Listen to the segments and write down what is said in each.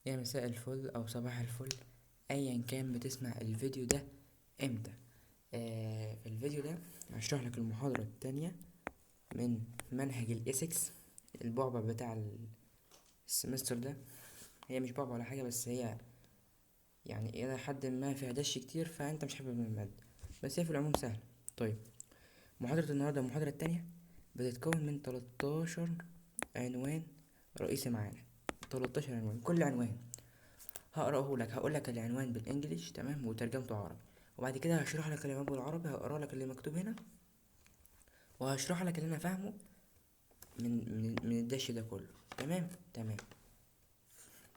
يا مساء الفل او صباح الفل، ايا كان بتسمع الفيديو ده امتى. في الفيديو ده هشرح لك المحاضرة التانية من منهج ال ethics، البعبع بتاع ال semester ده. هي مش بعبع ولا حاجة، بس هي الى حد ما فيها دش كتير، فانت مش حابب المادة، بس هي في العموم سهلة. محاضرة النهاردة المحاضرة التانية بتتكون من 13 عنوان رئيسي معانا، 13 عنوان. كل عنوان هقراه لك، هقول لك العنوان بالانجليش تمام وترجمته عربي، وبعد كده هشرح لك العنوان بالعربي، هقرا لك اللي مكتوب هنا وهشرح لك اللي انا فاهمه من الدش ده كله. تمام تمام.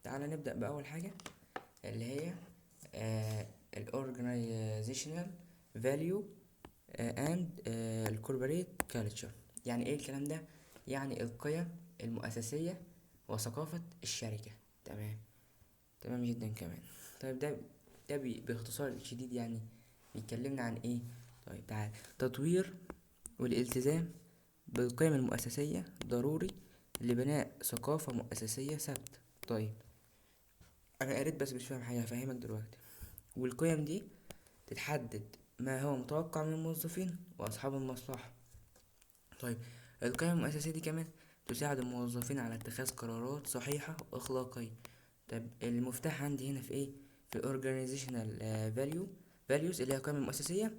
تعالى نبدا باول حاجة اللي هي ال organizational value and ال corporate culture. يعني ايه الكلام ده؟ يعني القيم المؤسسيه وثقافة الشركة. تمام تمام جدا كمان. طيب ده باختصار شديد بيكلمنا عن ايه؟ طيب تعال، تطوير والالتزام بالقيم المؤسسية ضروري لبناء ثقافة مؤسسية ثابتة. طيب انا قريت بس مش فاهم حاجة، هفهمك دلوقتي. والقيم دي تتحدد ما هو متوقع من الموظفين واصحاب المصلحة. طيب القيم المؤسسية دي كمان تساعد الموظفين على اتخاذ قرارات صحيحة وأخلاقية. طيب المفتاح عندي هنا في ايه؟ في ال organizational values اللي هي القيم المؤسسية،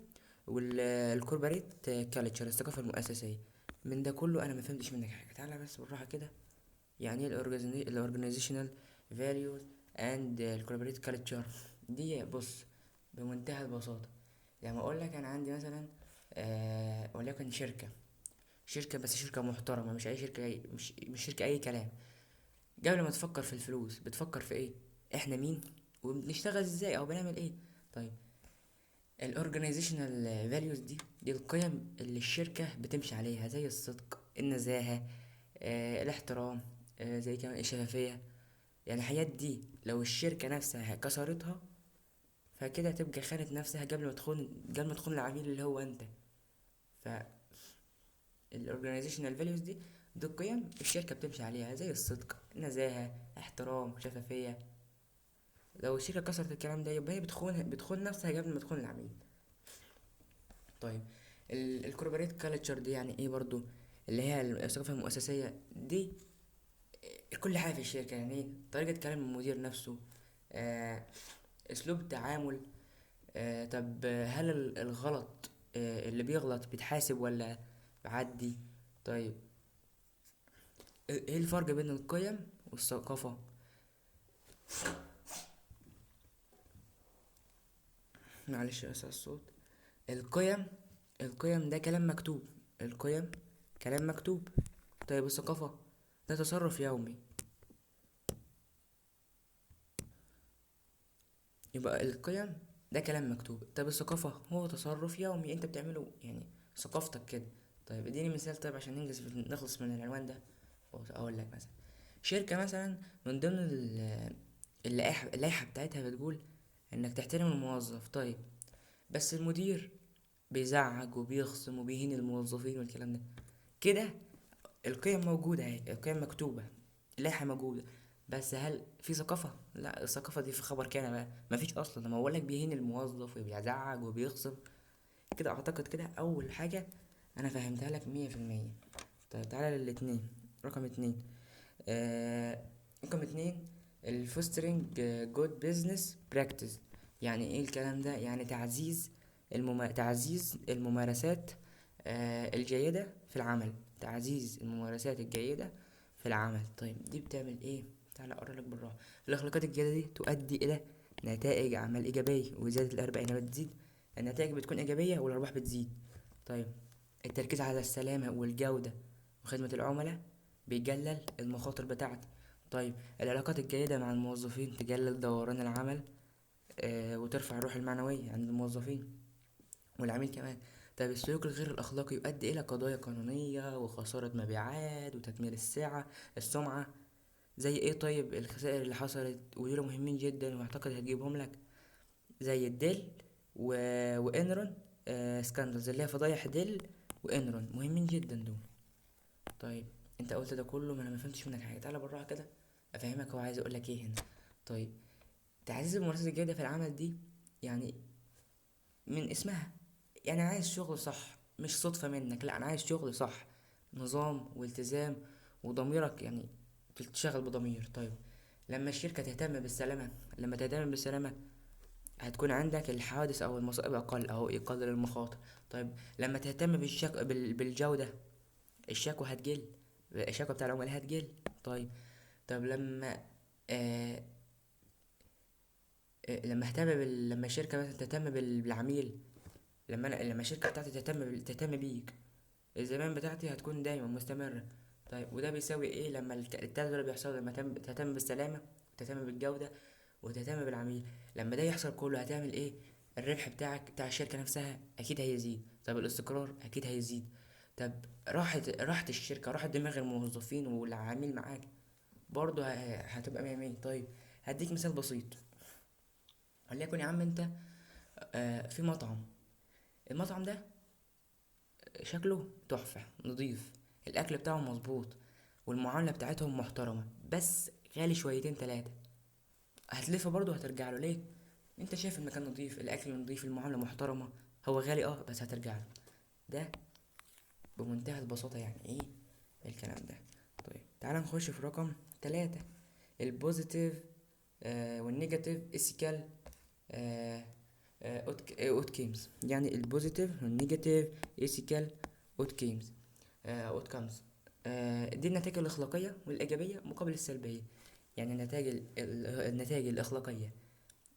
وال corporate culture الثقافة المؤسسية. من ده كله انا ما فهمتش منك حاجة، تعالى بس بالراحة كده. يعني ايه ال organizational values and ال corporate culture دي؟ بص بمنتهى البساطة، لما اقول لك انا عندي مثلا، وليكن شركة، بس شركة محترمة، مش اي شركة، مش شركة اي كلام. قبل ما تفكر في الفلوس بتفكر في ايه؟ احنا مين وبنشتغل ازاي او بنعمل ايه. طيب ال organizational values دي القيم اللي الشركة بتمشي عليها، زي الصدق، النزاهة، الاحترام، زي كمان الشفافية. الحاجات دي لو الشركة نفسها كسرتها فكده تبقى خانت نفسها قبل ما تخون العميل اللي هو انت. ف ال organizational values دي القيم الشركة بتمشي عليها، زي الصدق، النزاهة، احترام، شفافية. لو الشركة كسرت الكلام ده يبقى هي بتخون نفسها قبل ما تخون العميل. طيب ال corporate culture دي يعني ايه برضو؟ اللي هي الثقافة المؤسسية دي كل حاجة في الشركة. يعني ايه؟ طريقة كلام المدير نفسه، اسلوب التعامل، طب هل الغلط، اللي بيغلط بيتحاسب ولا بعدي؟ طيب ايه الفرق بين القيم والثقافة؟ معلش بس على الصوت. القيم ده كلام مكتوب، القيم كلام مكتوب. طيب الثقافة ده تصرف يومي. يبقى القيم ده كلام مكتوب، طب الثقافة هو تصرف يومي انت بتعمله، يعني ثقافتك كده. طيب اديني مثال طيب عشان نخلص من العنوان ده. اقول لك مثلا شركة مثلا من ضمن اللائحة بتاعتها بتقول انك تحترم الموظف. طيب بس المدير بيزعج وبيخصم وبيهين الموظفين والكلام ده كده، القيم موجودة اهي، القيم مكتوبة، اللائحة موجودة، بس هل في ثقافة؟ لا، الثقافة دي في خبر كان بقى مفيش أصلا. لما بقولك بيهين الموظف وبيزعج وبيخصم كده، أعتقد كده أول حاجة أنا فهمتها لك مية في المية. طيب تعالى للاتنين، رقم اتنين. رقم اتنين ال fostering good business practice. يعني ايه الكلام ده؟ يعني تعزيز الممارسات الجيدة في العمل، تعزيز الممارسات الجيدة في العمل. طيب دي بتعمل ايه؟ تعالى اقرا لك بالراحة. الاخلاقيات الجيدة دي تؤدي الى نتائج عمل ايجابية وزيادة الارباح. يعني بتزيد النتائج، بتكون ايجابية والارباح بتزيد. طيب التركيز على السلامة والجودة وخدمة العملاء بيقلل المخاطر بتاعتي. طيب العلاقات الجيدة مع الموظفين تقلل دوران العمل، وترفع الروح المعنوية عند الموظفين والعميل كمان. طيب السلوك الغير الأخلاقي يؤدي إلى قضايا قانونية وخسارة مبيعات وتدمير السمعة. زي إيه؟ طيب الخسائر اللي حصلت، ودول مهمين جدا وأعتقد هتجيبهم لك، زي الديل وإنرون، scandals اللي هي فضايح ديل وإنرون، مهمين جدا دول. طيب انت قلت ده كله ما انا ما فهمتش منك حاجة، تعالى بالراحة كده افهمك هو عايز يقول لك ايه هنا. طيب تعزيز الممارسات الجيدة في العمل دي يعني من اسمها، يعني عايز شغل صح، مش صدفة منك، لا انا عايز شغل صح، نظام والتزام وضميرك، يعني تشتغل بضمير. طيب لما الشركة تهتم بالسلامة، لما تهتم بالسلامة هتكون عندك الحوادث او المصائب اقل، او يقلل المخاطر. طيب لما تهتم بالجودة، الشكوى هتقل، الشكوى بتاع العملاء هتقل. طيب طب لما لما اهتم لما الشركة مثلا تهتم بالعميل، لما الشركة بتاعتي تهتم بيك، الزبائن بتاعتي هتكون دايما مستمرة. طيب وده بيساوي ايه لما التلاتة دول بيحصلوا؟ لما تهتم بالسلامة، وتهتم بالجودة، وتهتم بالعميل، لما ده يحصل كله هتعمل ايه؟ الربح بتاعك بتاع الشركة نفسها اكيد هيزيد. طب الاستقرار اكيد هيزيد. طب راحة الشركة، راحة دماغ الموظفين والعميل معاك برضه هتبقى مية مية. طيب هديك مثال بسيط، وليكن يا عم انت في مطعم، المطعم ده شكله تحفة، نضيف، الأكل بتاعه مظبوط، والمعاملة بتاعتهم محترمة، بس غالي شويتين تلاتة. هتلف برضه هترجع له. ليه؟ انت شايف المكان نضيف، الأكل نضيف، المعاملة محترمة، هو غالي بس هترجع له. ده بمنتهى البساطة. يعني ايه الكلام ده؟ طيب تعال نخش في رقم 3، ال positive وال negative ethical outcomes. يعني ال positive وال negative ethical outcomes، دي النتائج الأخلاقية والإيجابية مقابل السلبية. يعني النتائج الأخلاقية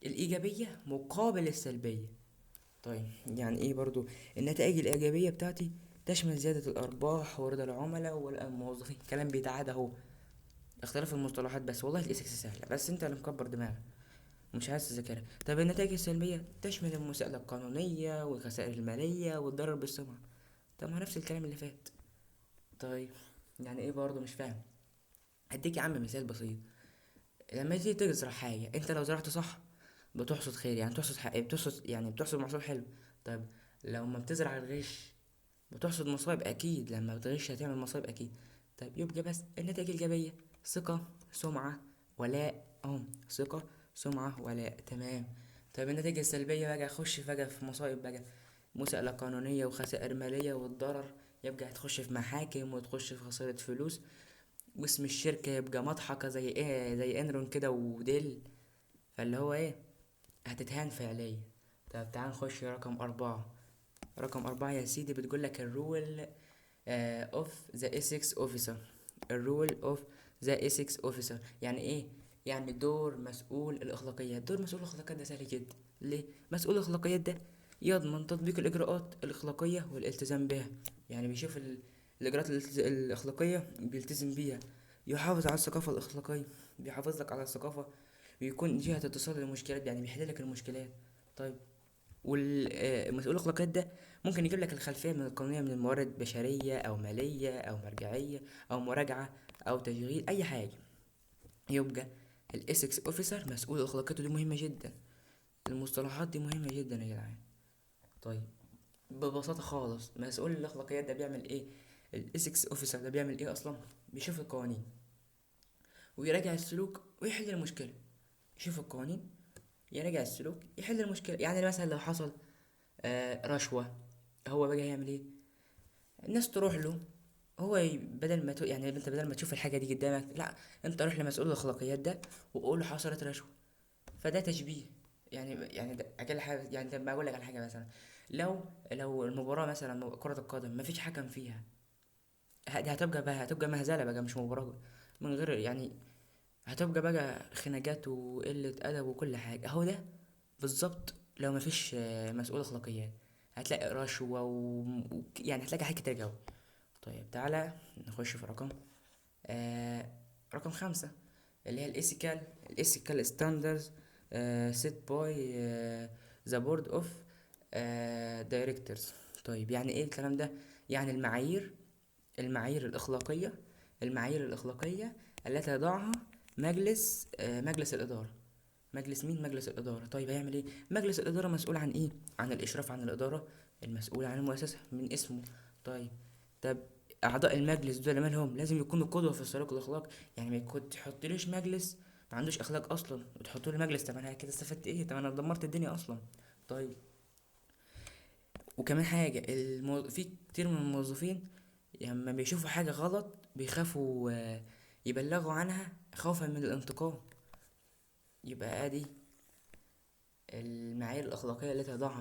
الإيجابية مقابل السلبية. طيب يعني إيه برضو النتائج الإيجابية بتاعتي؟ تشمل زيادة الأرباح ورضا العملاء والموظفين. كلام بيتعاد أهو، اختلاف المصطلحات بس. والله ال ethics سهلة، بس أنت اللي مكبر دماغك مش عايز تذاكرها. طب النتائج السلبية تشمل المساءلة القانونية والخسائر المالية والضرر بالسمعة. طب ما نفس الكلام اللي فات. طيب يعني ايه برضو مش فاهم؟ هديك يا عم مثال بسيط. لما تيجي تزرع حاجة، انت لو زرعت صح بتحصد خير، يعني بتحصد حق، بتحصد يعني بتحصد محصول حلو. طيب لو ما بتزرع الغش بتحصد مصايب اكيد، لما بتغش هتعمل مصايب اكيد. طيب يبقى بس النتائج الايجابية ثقة، سمعة، ولاء. ثقة، سمعة، ولاء، تمام. طيب النتائج السلبية بقى خش فجأة في مصايب بقى، مساءلة قانونية وخسائر مالية والضرر، يبقى هتخش في محاكم وتخش في خسارة فلوس، واسم الشركة يبقى مضحكة زي ايه، زي انرون كده وديل، فاللي هو ايه، هتتهان فعليا. طب تعال نخش رقم 4. رقم 4 يا سيدي بتقول لك ال role of the ethics officer. ال role of the ethics officer يعني ايه؟ يعني دور مسؤول الاخلاقيات. دور مسؤول الاخلاقيات ده سهل جدا. ليه؟ مسؤول الاخلاقيات ده يضمن تطبيق الاجراءات الاخلاقيه والالتزام بها، يعني بيشوف الاجراءات الاخلاقيه بيلتزم بيها، يحافظ على الثقافه الاخلاقيه، بيحافظ لك على الثقافه، ويكون جهه اتصال للمشكلات، يعني بيحل لك المشكلات. طيب مسؤول الاخلاقيات ده ممكن يجيب لك الخلفيه من القانونيه من الموارد بشريه او ماليه او مرجعيه او مراجعه او تشغيل اي حاجه. يبقى ال ethics officer مسؤول اخلاقياته دي مهمه جدا، المصطلحات دي مهمه جدا يا جدعان. طيب ببساطه خالص مسؤول الاخلاقيات ده بيعمل ايه؟ ال ethics officer ده بيعمل ايه اصلا؟ بيشوف القوانين ويراجع السلوك ويحل المشكله. يشوف القوانين، يراجع السلوك، يحل المشكله. يعني مثلا لو حصل رشوه، هو بقى هيعمل ايه؟ الناس تروح له، هو بدل ما يعني انت بدل ما تشوف الحاجه دي قدامك، لا انت روح لمسؤول الاخلاقيات ده وقول له حصلت رشوه. فده تشبيه، يعني ده اقل حاجه. يعني طب ما اقول لك على حاجه مثلا، لو المباراه مثلا كره القدم ما فيش حكم فيها، دي هتبقى بقى، هتبقى مهزله بقى، مش مباراه من غير يعني، هتبقى بقى خناقات وقله ادب وكل حاجه. اهو ده بالظبط لو ما فيش مسؤول اخلاقيات هتلاقي رشوه يعني هتلاقي حاجات كتير قوي. طيب تعالى نخش في رقم 5 اللي هي ال ethical standards، set by، the board of، directors. طيب يعني ايه الكلام ده؟ يعني المعايير الأخلاقية التي يضعها مجلس الإدارة. مجلس مين؟ مجلس الإدارة. طيب هيعمل إيه؟ مجلس الإدارة مسؤول عن إيه؟ عن الإشراف عن الإدارة، المسؤول عن المؤسسة من اسمه. طب أعضاء المجلس دول مالهم؟ لازم يكونوا قدوة في السلوك الأخلاقي، يعني ما تحطليش مجلس ما عندوش اخلاق اصلا وتحطوا له مجلس، طب انا كده استفدت ايه؟ طب انا دمرت الدنيا اصلا. طيب وكمان حاجة، في كتير من الموظفين لما بيشوفوا حاجة غلط بيخافوا يبلغوا عنها خوفا من الانتقام. يبقى ادي المعايير الأخلاقية التي يضعها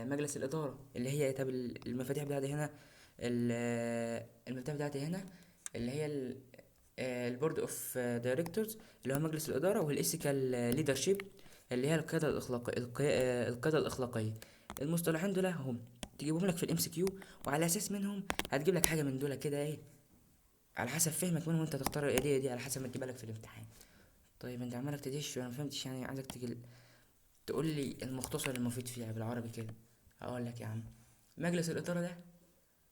مجلس الإدارة، اللي هي طب المفاتيح بتاعتي هنا، المفاتيح بتاعتي هنا اللي هي ال board of directors اللي هو مجلس الإدارة، وال ethical leadership اللي هي القيادة الأخلاقية، القيادة الأخلاقية. المصطلحين دول هم تجيبهم لك في ال MCQ، وعلى اساس منهم هتجيب لك حاجة من دول كده ايه على حسب فهمك منهم، انت تختار ايه دي على حسب ما تجيبها لك في الامتحان. طيب انت عمالك تدش وانا ما فهمتش، يعني عايزك تقول لي المختصر المفيد فيها بالعربي كده. هقول لك يا عم، مجلس الإدارة ده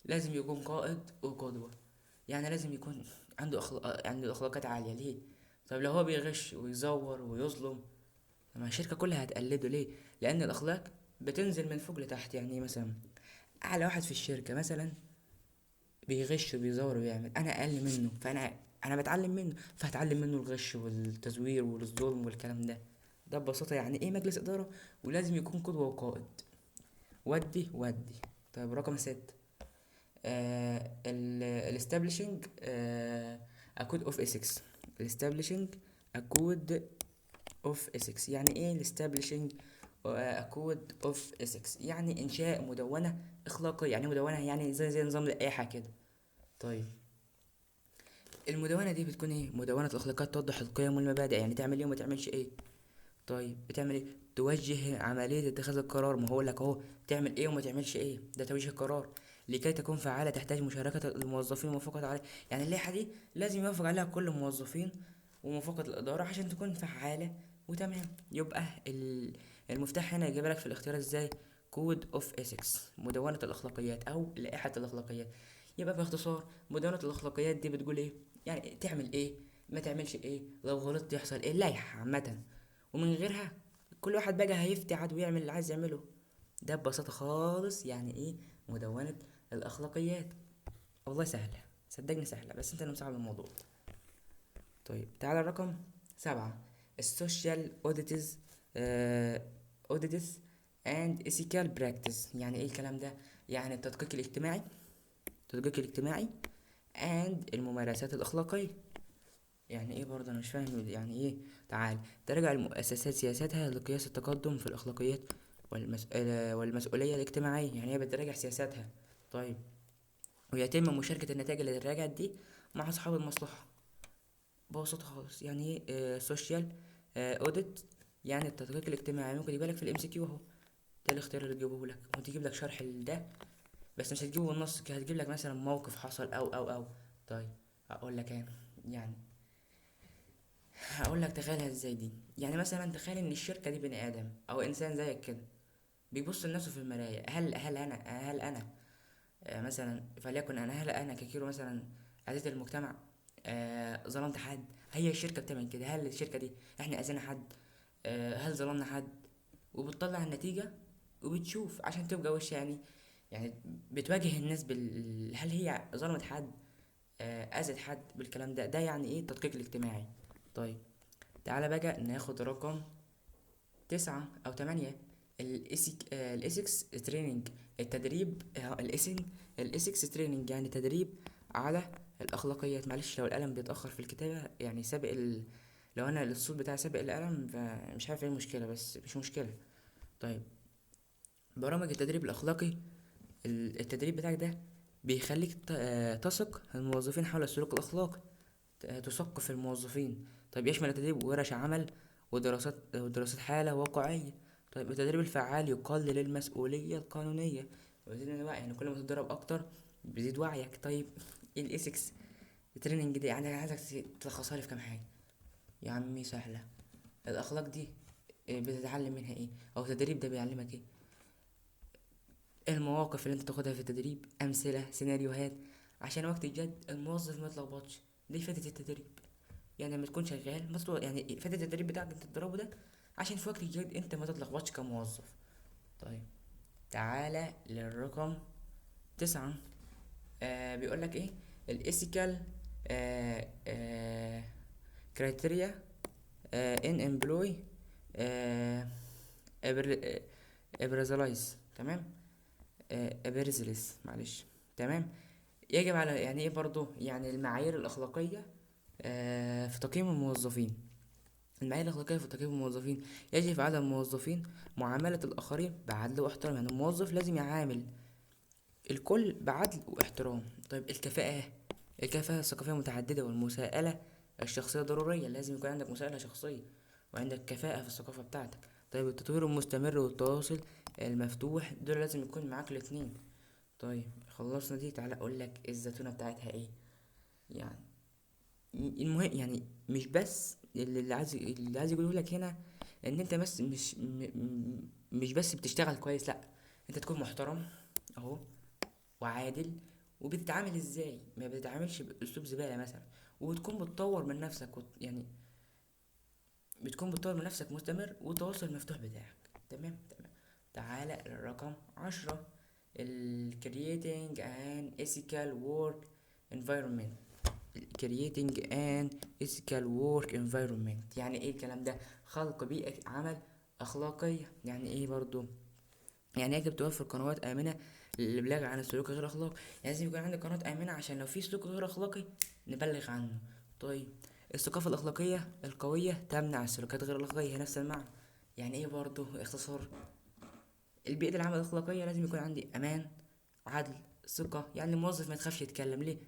لازم يكون قائد وقدوة، يعني لازم يكون عنده أخلاقات عالية. ليه؟ طب لو هو بيغش ويزور ويظلم، ما الشركة كلها هتقلده. ليه؟ لأن الأخلاق بتنزل من فوق لتحت. يعني مثلا أعلى واحد في الشركة مثلا بيغش وبيزور وبيعمل، أنا أقل منه، فأنا بتعلم منه، فهتعلم منه الغش والتزوير والظلم والكلام ده. ده ببساطة يعني إيه مجلس إدارة، ولازم يكون قدوة وقائد. ودي ودي. طيب رقم 6، ال establishing، a code of ethics. establishing a code of ethics. يعني ايه establishing، a code of ethics؟ يعني انشاء مدونة اخلاقية. يعني مدونة يعني زي نظام لائحة كده. طيب المدونة دي بتكون ايه؟ مدونة الاخلاقيات توضح القيم والمبادئ، يعني تعمل ايه وما تعملش ايه. طيب بتعمل ايه؟ توجه عملية اتخاذ القرار. ما هو لك اهو تعمل ايه وما تعملش ايه، ده توجيه القرار. لكي تكون فعالة تحتاج مشاركة الموظفين وموافقة عليه. يعني اللائحة دي لازم يوافق عليها كل الموظفين وموافقة الإدارة عشان تكون فعالة وتمام. يبقى المفتاح هنا يجيب لك في الاختيار ازاي؟ code of ethics، مدونة الأخلاقيات أو لائحة الأخلاقيات. يبقى باختصار مدونة الأخلاقيات دي بتقول ايه؟ يعني تعمل ايه، ما تعملش ايه، لو غلطت يحصل ايه، اللائحة عامة. ومن غيرها كل واحد بقى هيفتي عاد ويعمل اللي عايز يعمله. ده ببساطة خالص يعني ايه مدونة الأخلاقيات. والله سهلة، صدقني سهلة، بس انت اللي مصعب الموضوع. طيب تعالى رقم 7، ال social audits and ethical practice. يعني ايه الكلام ده؟ يعني التدقيق الاجتماعي، التدقيق الاجتماعي and الممارسات الأخلاقية. يعني ايه برضه؟ انا مش فاهم يعني ايه. تعال تراجع المؤسسات سياساتها لقياس التقدم في الأخلاقيات والمسؤولية الاجتماعية. يعني هي بتراجع سياساتها. طيب ويتم مشاركة النتائج اللي اتراجعت دي مع أصحاب المصلحة. ببساطة خالص يعني ايه social audit؟ يعني التدقيق الاجتماعي. ممكن يجيب لك في ال MCQ اهو، ده الاختيار اللي تجيبه لك، ممكن تجيب لك شرح لده بس مش هتجيبه بالنص كده، هتجيب لك مثلا موقف حصل او او او. طيب اقول لك انا يعني هقول لك تخيلها ازاي دي. يعني مثلا تخيل ان الشركة دي بني ادم او انسان زيك كده بيبص لنفسه في المراية، هل انا مثلا فليكن انا، هل انا ككيرو مثلا اذيت المجتمع، ظلمت حد؟ هي الشركة بتعمل كده، هل الشركة دي احنا اذينا حد؟ هل ظلمنا حد؟ وبتطلع النتيجة وبتشوف عشان تبقى وش، يعني بتواجه الناس هل هي ظلمت حد، اذت حد بالكلام ده. ده يعني ايه التدقيق الاجتماعي. طيب تعالى بقى ناخد رقم 9 او 8، ال ethics training، التدريب، ال ethics training يعني تدريب على الاخلاقيات. معلش لو القلم بيتاخر في الكتابه، يعني سابق لو انا الصوت بتاعي سابق القلم فمش عارف ايه المشكله، بس مش مشكله. طيب برامج التدريب الاخلاقي، التدريب بتاعك ده بيخليك تثق الموظفين حول السلوك الاخلاقي، تثقف الموظفين. طيب يشمل التدريب ورش عمل ودراسات حالة واقعية. طيب التدريب الفعال يقلل المسؤولية القانونية ويزيد من الوعي، يعني كل ما تتدرب أكتر بيزيد وعيك. طيب ايه ال ethics training دي؟ يعني عايزك تلخصها لي في كام حاجة يا عمي. سهلة. الأخلاق دي بتتعلم منها ايه؟ أو التدريب ده بيعلمك ايه؟ المواقف اللي انت تاخدها في التدريب، أمثلة، سيناريوهات، عشان وقت الجد الموظف ما يتلخبطش. دي فائدة التدريب، يعني لما تكون شغال ما تتلخبط، يعني فائدة التدريب بتاعك انت تدربه ده عشان في وقت الجد انت ما تتلخبطش كموظف. طيب تعالى للرقم 9، بيقول لك ايه؟ ال ethical، criteria in employee appraisals، تمام، appraisals معلش، تمام. يجب على يعني ايه برضو، يعني المعايير الاخلاقية في تقييم الموظفين. المعايير الاخلاقية في تقييم الموظفين يجب على الموظفين معاملة الاخرين بعدل واحترام، يعني الموظف لازم يعامل الكل بعدل واحترام. طيب الكفاءة، الكفاءة الثقافية متعددة والمساءله الشخصية ضرورية، لازم يكون عندك مساءله شخصية وعندك كفاءة في الثقافة بتاعتك. طيب التطوير المستمر والتواصل المفتوح، دول لازم يكون معاك الاتنين. طيب خلصنا دي، تعالى اقول لك الزتونه بتاعتها ايه. يعني المهم يعني مش بس اللي عايز يقوله لك هنا ان انت بس مش بس بتشتغل كويس، لا انت تكون محترم اهو وعادل، وبتتعامل ازاي، ما بتتعاملش باسلوب زبالة مثلا، وبتكون بتطور من نفسك يعني بتكون بتطور من نفسك مستمر، والتواصل المفتوح بتاعك. تمام تمام. تعالى للرقم 10، ال creating an ethical work environment. creating an ethical work environment يعني ايه الكلام ده؟ خلق بيئة عمل أخلاقية. يعني ايه برضو؟ يعني يجب توفر قنوات آمنة للإبلاغ عن السلوك غير أخلاقي، يعني لازم يكون عندك قناة آمنة عشان لو في سلوك غير أخلاقي نبلغ عنه. طيب الثقافة الأخلاقية القوية تمنع السلوكات غير الأخلاقية، نفس المعنى. يعني ايه برضو اختصار؟ البيئة العمل الأخلاقية لازم يكون عندي أمان، عدل، ثقة. يعني الموظف ما يتخافش يتكلم ليه؟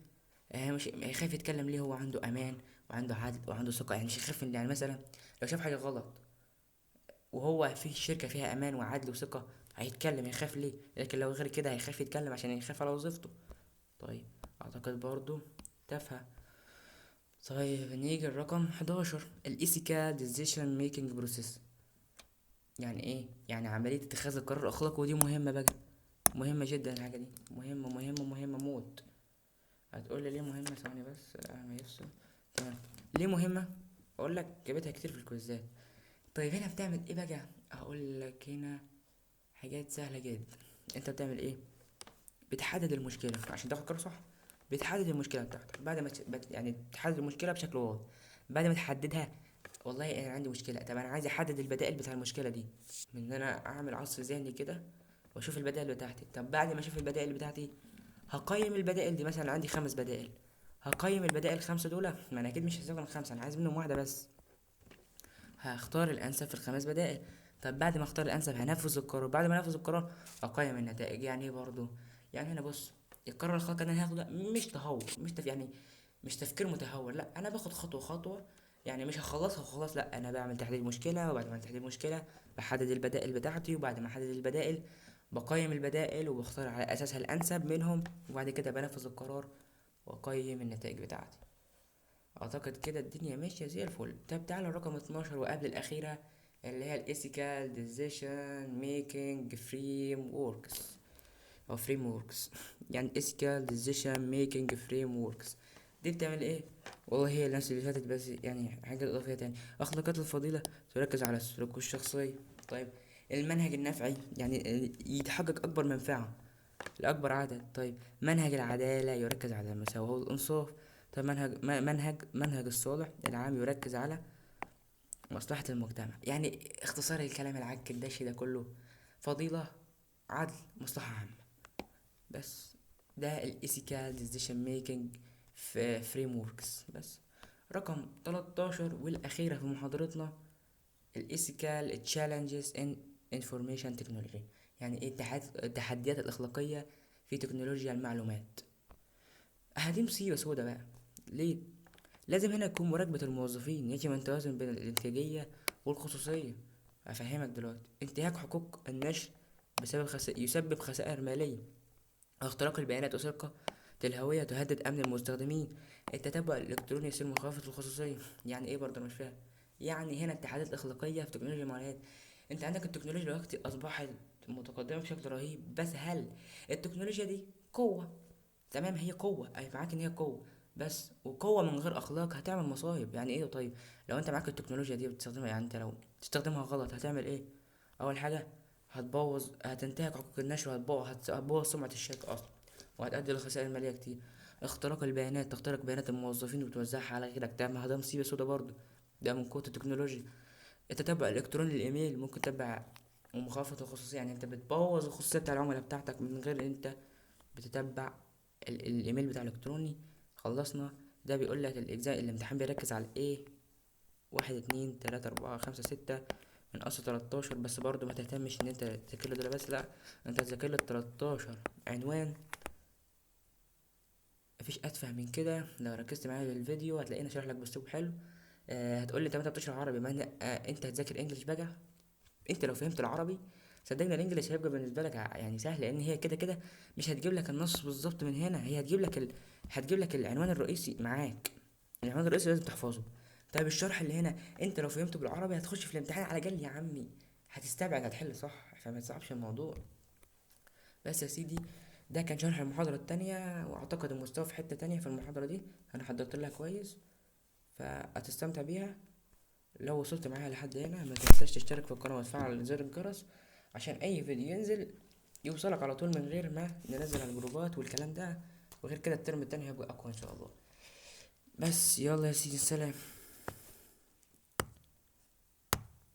مش هيخاف يتكلم ليه؟ هو عنده أمان وعنده عدل وعنده ثقة، يعني مش هيخاف. يعني مثلا لو شاف حاجة غلط وهو في شركة فيها أمان وعدل وثقة هيتكلم، هيخاف ليه؟ لكن لو غير كده هيخاف يتكلم عشان يخاف على وظيفته. طيب أعتقد برضو تافهة. طيب نيجي الرقم 11، ال ethical decision making process. يعني ايه؟ يعني عملية اتخاذ القرار الأخلاقي، ودي مهمة بقى، مهمة جدا الحاجة دي، مهمة مهمة مهمة موت. هتقول لي ليه مهمة؟ ثواني بس، ما يفصل. تمام، ليه مهمة؟ أقول لك جابتها كتير في الكويزات. طيب هنا بتعمل ايه بقى؟ هقول لك هنا حاجات سهلة جدا. انت بتعمل ايه؟ بتحدد المشكلة عشان تاخد قرار صح. بتحدد المشكلة بتاعتك بعد ما يعني تحدد المشكلة بشكل واضح. بعد ما تحددها، والله انا عندي مشكلة، طب انا عايز احدد البدائل بتاع المشكلة دي، من ان انا اعمل عصف ذهني كده واشوف البدائل بتاعتي. طب بعد ما اشوف البدائل بتاعتي هقيم البدائل دي. مثلا عندي 5 بدائل، هقيم البدائل 5 دول، ما انا اكيد مش هستخدم 5، انا عايز منهم واحدة بس، هختار الانسب في ال5 بدائل. طب بعد ما اختار الانسب هنفذ القرار، بعد ما انفذ القرار اقيم النتائج. يعني ايه برضو؟ يعني هنا بص، القرار الخاطئ اللي انا هاخده ده مش تهور، مش يعني مش تفكير متهور، لا انا باخد خطوة خطوة، يعني مش هخلصها وخلاص، لا انا بعمل تحديد مشكلة، وبعد ما اعمل تحديد مشكلة بحدد البدائل بتاعتي، وبعد ما احدد البدائل بقيم البدائل وبختار على اساسها الانسب منهم، وبعد كده بنفذ القرار واقيم النتائج بتاعتي. اعتقد كده الدنيا ماشية زي الفل. طب تعالى رقم 12 وقبل الاخيرة اللي هي ال ethical decision making frameworks او frameworks. يعني ethical decision making frameworks دي بتعمل ايه؟ والله هي نفس اللي فاتت بس يعني حاجة اضافية تاني. اخلاقيات الفضيلة تركز على السلوك والشخصية. طيب المنهج النفعي يعني يتحقق اكبر منفعه لاكبر عدد. طيب منهج العدالة يركز على المساواة والانصاف. طيب منهج الصالح العام يركز على مصلحة المجتمع. يعني اختصار الكلام العك الدشي ده كله، فضيلة، عدل، مصلحة عامة، بس ده ال ethical decision making frameworks. بس رقم 13 والأخيرة في محاضرتنا ال ethical challenges in information technology. يعني ايه التحديات الأخلاقية في تكنولوجيا المعلومات. دي مصيبة سودة بقى. ليه؟ لازم هنا يكون مراقبة الموظفين، يجب أن توازن بين الإنتاجية والخصوصية. أفهمك دلوقتي. انتهاك حقوق النشر يسبب خسائر مالية. اختراق البيانات وسرقة الهوية تهدد أمن المستخدمين. التتبع الإلكتروني يصير مخالفة الخصوصية. يعني إيه برضه؟ أنا مش فاهم. يعني هنا التحديات الأخلاقية في تكنولوجيا المعلومات. أنت عندك التكنولوجيا دلوقتي أصبحت متقدمة بشكل رهيب، بس هل التكنولوجيا دي قوة؟ تمام، هي قوة، أي معاك إن هي قوة، بس وقوة من غير أخلاق هتعمل مصايب. يعني إيه؟ طيب لو أنت معاك التكنولوجيا دي بتستخدمها، يعني أنت لو تستخدمها غلط هتعمل إيه؟ أول حاجة هتنتهك حقوق النشر، هتبوظ سمعة الشركة أصلا، وهتؤدي لخسائر مالية كتير. اختراق البيانات، تخترق بيانات الموظفين وتوزعها على غيرك، ده ما ده مصيبة سودا برضه، ده من قوة التكنولوجيا. التتبع الالكتروني للايميل، ممكن تتبع، ومخالفه الخصوصية، يعني انت بتبوظ الخصوصية بتاع العملاء بتاعتك من غير انت بتتبع الايميل بتاع الالكتروني. خلصنا. ده بيقول لك الاجزاء الامتحان بيركز على ايه، 1 2 3 4 5 6 من اصل 13، بس برضو ما تهتمش ان انت تذاكر دول بس، لا انت تذاكر ال 13 عنوان، مفيش اتفه من كده. لو ركزت معايا في الفيديو هتلاقيني شارح لك باسلوب حلو. هتقول لي طب انت بتشرح عربي، ما انت هتذاكر English بقى. انت لو فهمت العربي صدقني ال English هيبقى بالنسبة لك يعني سهل، لان هي كده كده مش هتجيب لك النص بالظبط من هنا، هي هتجيب لك العنوان الرئيسي معاك، العنوان الرئيسي لازم تحفظه. طيب الشرح اللي هنا انت لو فهمته بالعربي هتخش في الامتحان على جل يا عمي، هتستبعد، هتحل صح، فما تصعبش الموضوع. بس يا سيدي ده كان شرح المحاضرة التانية، واعتقد المستوى في حتة تانية في المحاضرة دي، انا حضرت لها كويس فهتستمتع بيها. لو وصلت معايا لحد هنا ما تنساش تشترك في القناة وتفعل زر الجرس عشان اي فيديو ينزل يوصلك على طول من غير ما ننزل على الجروبات والكلام ده، وغير كده الترم التاني هيبقى اقوى ان شاء الله. بس يلا يا سيدي، سلام.